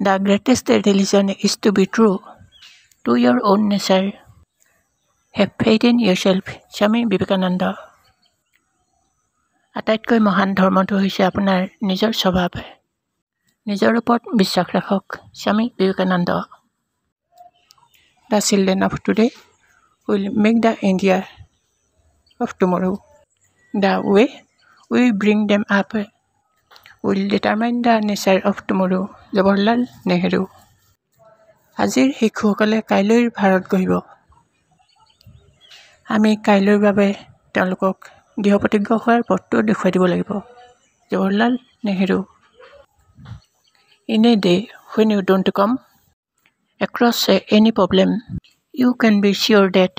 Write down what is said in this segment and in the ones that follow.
The greatest religion is to be true to your own nature. Have faith in yourself. Swami Vivekananda. আটাইতকৈ মহান ধৰ্মটো হৈছে আপোনাৰ নিজৰ স্বভাৱ। নিজৰ ওপৰত বিশ্বাস ৰাখক। Swami Vivekananda. The children of today will make the India of tomorrow. The way we bring them up will determine the nature of tomorrow. Jawaharlal Nehru. আজিৰ শিশুসকলে কাইলৈৰ ভাৰত গঢ়িব। আমি কাইলৈৰ বাবে তেওঁলোকক দৃঢ়প্ৰতিজ্ঞ হোৱাৰ পথটো দেখুৱাই দিব লাগিব। Jawaharlal Nehru. In a day when you don't come across any problem, you can be sure that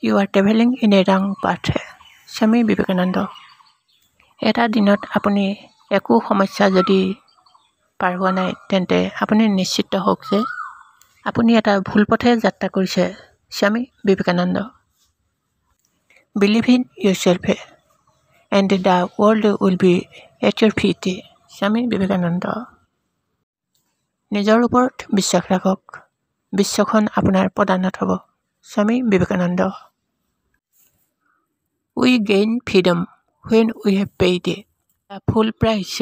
you are travelling in a wrong path. Swami Vivekananda. এটা দিনত আপুনি একো সমস্যা যদি পাৰ হোৱা নাই, তেন্তে আপুনি নিশ্চিত হওক যে আপুনি এটা ভুল পথে যাত্ৰা কৰিছে। Swami Vivekananda. Believe in yourself and the world will be at your feet. Swami Vivekananda. নিজৰ ওপৰত বিশ্বাস ৰাখক, বিশ্বখন আপোনাৰ পদানত হ'ব। Swami Vivekananda. We gain freedom when we have paid the full price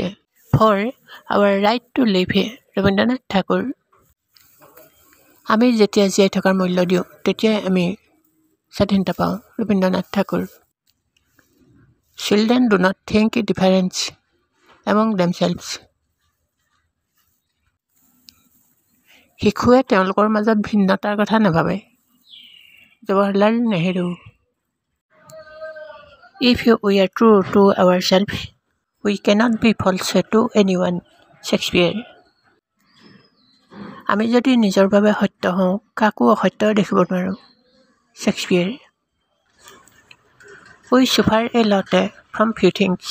for our right to live. Rabindranath Thakur. আমি যেতিয়া জীয়াই থকাৰ মূল্য দিওঁ, তেতিয়াই আমি স্বাধীনতা পাওঁ। Rabindranath Thakur. Children do not think difference among themselves. শিশুৱে তেওঁলোকৰ মাজত ভিন্নতাৰ কথা নাভাবে। Jawaharlal Nehru. If we are true to ourselves, we cannot be false to anyone. Shakespeare. আমি যদি নিজৰ বাবে সত্য হওঁ, কাকো অসত্য দেখিব নোৱাৰোঁ। Shakespeare. We suffer a lot from few things.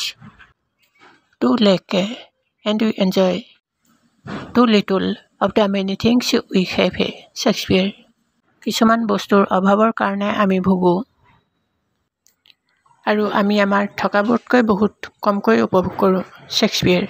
Too lack and we enjoy too little of the many things we have. Shakespeare. কিছুমান বস্তুৰ অভাৱৰ কাৰণে আমি ভোগোঁ আৰু আমি আমাৰ থকাবোৰতকৈ বহুত কমকৈ উপভোগ কৰোঁ। শ্বেক্সপিয়েৰ।